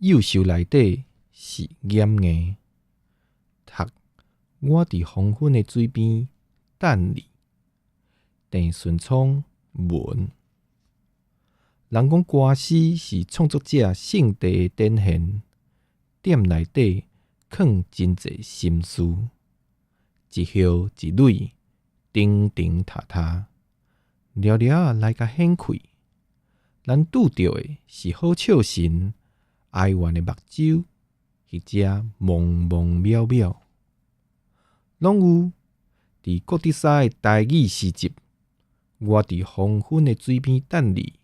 幼秀內底是掩硬。讀我佇黃昏的水邊等你。鄭順聰文。人講歌詩是創作者性地的展現，店內底囥真濟心思，一葉一蕊，釘釘塌塌，寥寥來共顯開。咱拄著的是好笑神，哀怨的目睭，或者茫茫渺渺，攏有。佇郭德沙的台語詩集《我佇黃昏的水邊等你》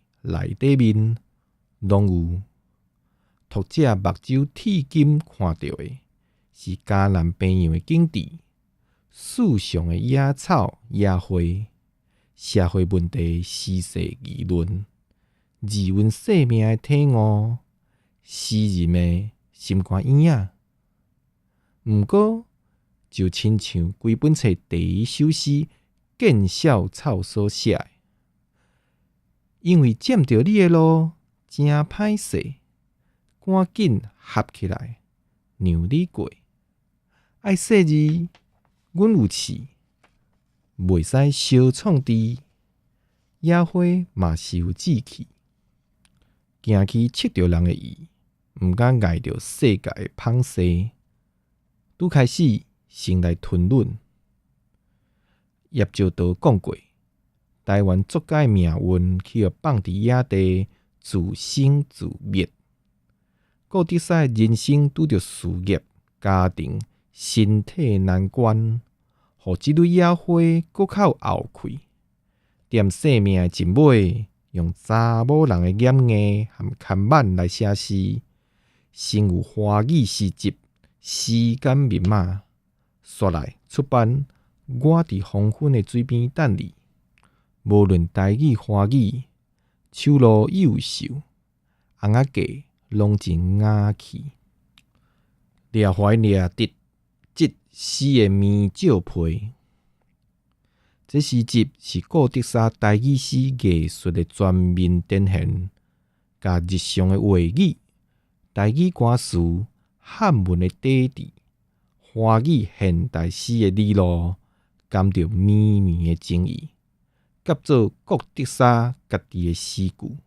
內底面，攏有。讀者目睭鐵金看著的是嘉南平洋的景致，樹上的野草野花，社會問題時勢議論，二運生命的體悟，詩人的心肝圓仔。毋過，就親像規本冊第一首詩《見笑草》所寫的，因為佔著你的路誠歹勢，趕緊合起來，讓你過。愛細膩，阮有刺，袂使相創治。野花嘛是有志氣，驚去測著人的意，毋敢礙著世界的芳勢。拄開始先來吞忍。葉石道講過，台灣作家的命運去予放佇野地自生自滅。顧德沙的人生拄著事業、家庭、身體難關，予這蕊野花閣較有後氣。踮生命的一尾，用查某人的掩硬和牽挽來寫詩，先有華語詩集《時間密碼》，煞來出版《我佇黃昏的水邊等你》。無論台語、華語，手路幼秀，尪仔價攏真雅氣。掠懷掠得織詩的棉罩被，這詩集是顧德沙台語詩藝術的全面展現，共日常的話語、台語歌詞、漢文的底佇、華語現代詩的理路，含著綿綿的情意，夾做顧德沙家己的詩句，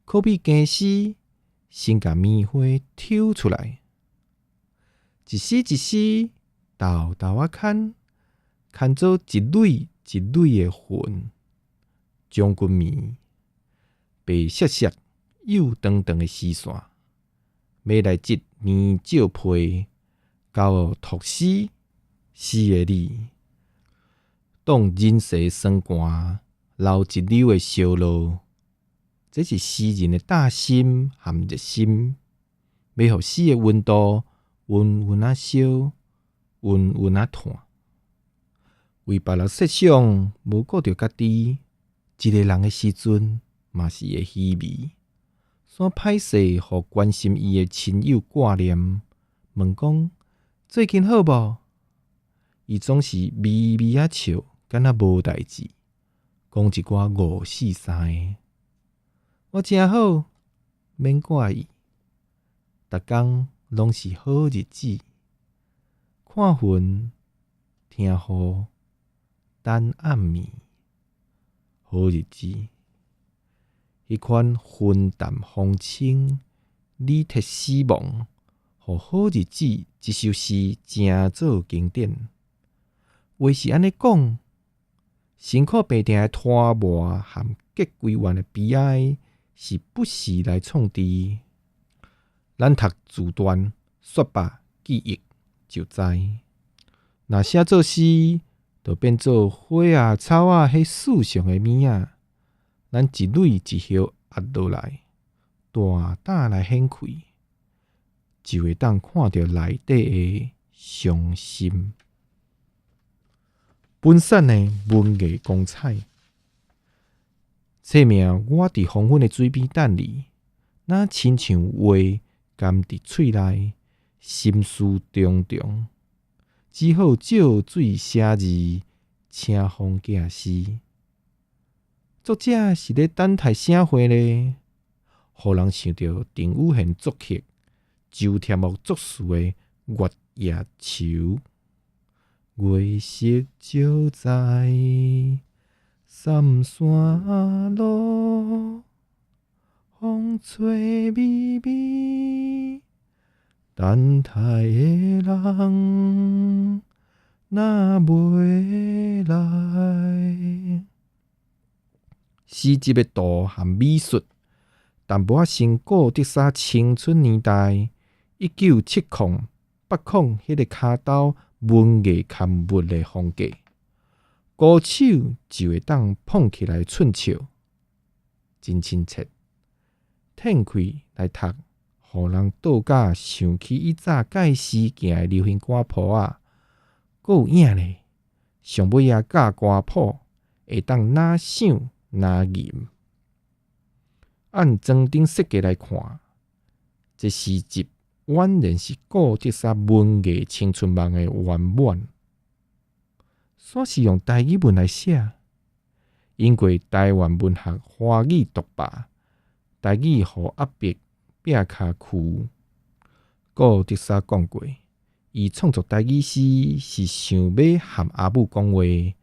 可比經詩，先共棉花抽出來，一絲一絲，沓沓仔牽，牽做一蕊一蕊的雲。將軍棉，白雪雪幼長長的絲線，欲來織棉罩被，交予託詩詩的你，擋人世霜寒，留一縷的燒露。這是詩人的大心和熱心，欲予詩的溫度溫溫仔燒，溫溫仔燙。為別人設想，無顧著家己，一个人的時陣嘛是會虛微。煞歹勢予關心伊的親友掛念，問講最近好無？伊總是微微仔笑，敢若無代誌，講一寡五四三的。我誠好，免掛意。逐工攏是好日子，看雲，聽雨，等暗暝，好日子。彼款雲淡風輕，理脫死亡，予好日子這首詩成做經典。話是按呢講，辛苦病痛的拖磨和結歸怨的悲哀，是不時來創治。咱讀自傳、煞罷記憶就知。若寫做詩，就變做花仔草仔彼樹上的物仔。咱一蕊一葉壓落來，大膽來顯開，就會當看著內底的傷心。分散的文藝光彩，冊名我佇黃昏的水邊等你，若親像話含佇喙內，心事重重，只好照水寫字，請風寄詩。作者是咧等待啥貨呢？予人想著鄭雨賢作曲，周天樂作詞的《月夜愁》。月色照在三山路，風吹微微，等待的人若袂來。詩集的圖和美術，淡薄仔像顧德沙青春年代1970、80彼个跤兜文藝刊物的風格，孤手就會當捧起來寸笑，真親切。褪開來讀，予人倒甲想起以早蓋時行的流行歌譜仔，閣有影咧。上尾仔教歌譜會當哪想哪吟。按裝幀設計來看，這詩集宛然是顧德沙文藝青春夢的圓滿。煞是用台語文來寫，因為台灣文學華語獨霸，台語予壓迫摒跤區。顧德沙講過，伊創作台語詩是想欲和阿母講話，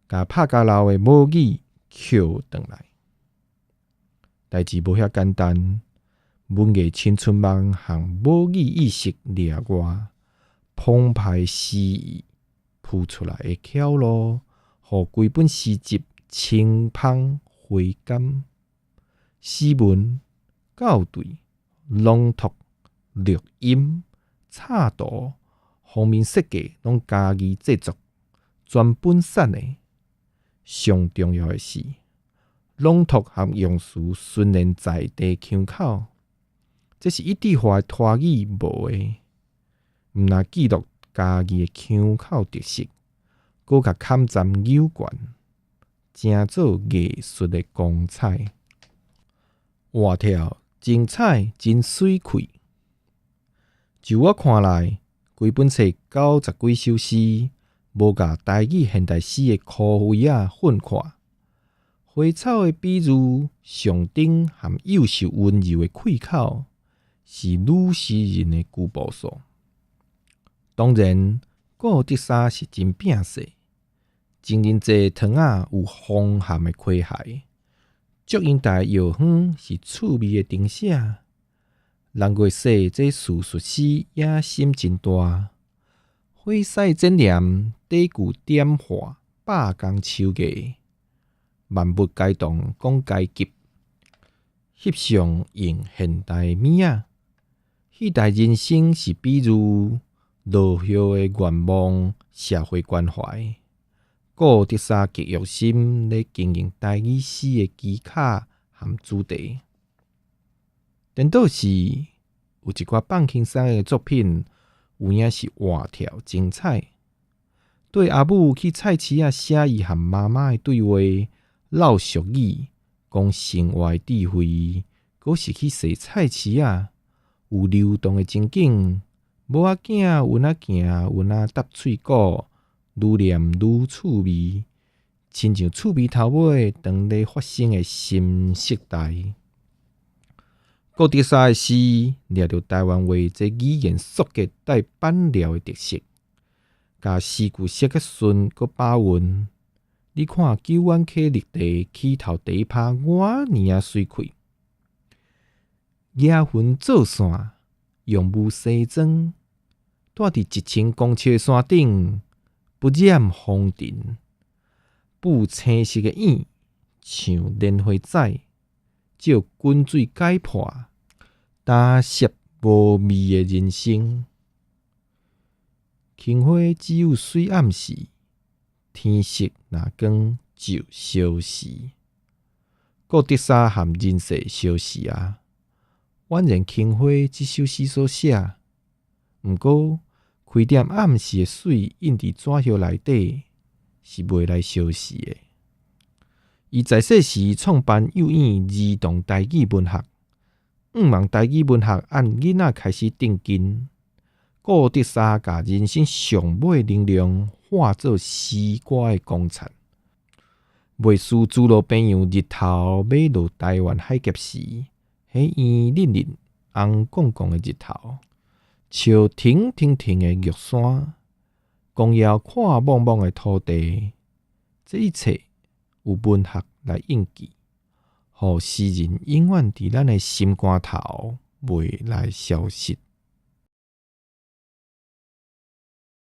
共拍交老的母語抾轉來。代誌無遐簡單，文藝青春夢和母語意識掠外，澎湃詩意鋪出來的巧路，予規本詩集清芳回甘。詩文、校對、朗讀、錄音、插圖、封面設計，攏家己製作，全本產的。上重要的是，朗讀和用詞純然在地腔口，這是一致化的台語無的。毋但記錄家己的腔口特色，閣較坎站有關，成做藝術的光彩。活跳精彩，真媠氣。就我看來，規本冊90幾首詩，無共台語現代詩的枯萎仔混看。花草的比喻，上頂含幼秀溫柔的氣口，是女詩人的舊步數。當然，顧德沙是真拚勢，情人節糖仔有風寒的詼諧，祝英台藥方是趣味的丁寫。人月說這敘述詩野心真大，火屎展念底具點化罷工手藝，萬物皆動講階級，翕相用現代物仔，彼代人生是比喻落葉的願望，社會關懷。顧德沙極用心咧經營台語詩的技巧和主題。顛倒是有一寡放輕鬆的作品，有影是活跳精彩。對阿母去菜市仔寫伊和媽媽的對話，落俗語，講生活的智慧，閣是去踅菜市仔，有流動的情景，某仔囝有哪行，有哪搭喙鼓，愈念愈趣味，親像趣味頭尾當咧發生的新世代。顧德沙的詩，掠著台灣話這語言縮結帶板料的特色，共詩句寫較順，閣押韻。你看久遠溪綠地起頭第一拍，偌爾仔媠氣，舉雲做線，用霧西裝，蹛佇1000公尺的山頂，不染風塵，布青色的影，像蓮花仔，照滾水解破，焦澀無味的人生。輕花只有水暗時，天色若光就消逝。顧德沙和人世相似啊，宛然輕花這首詩所寫。毋過開點暗時的水印佇紙葉內底，是袂來消逝的。伊在世時創辦幼院兒童台語文學，向望台語文學按囡仔開始定根。顧德沙共人生上尾能量化做詩歌的光燦。袂輸朱羅朋友日頭欲落台灣海峽時，彼圓潤潤紅絳絳的日頭。笑亭亭亭的玉山，光耀闊莽莽的土地，這一切有文學來印記，予詩人永遠佇咱的心肝頭袂來消失。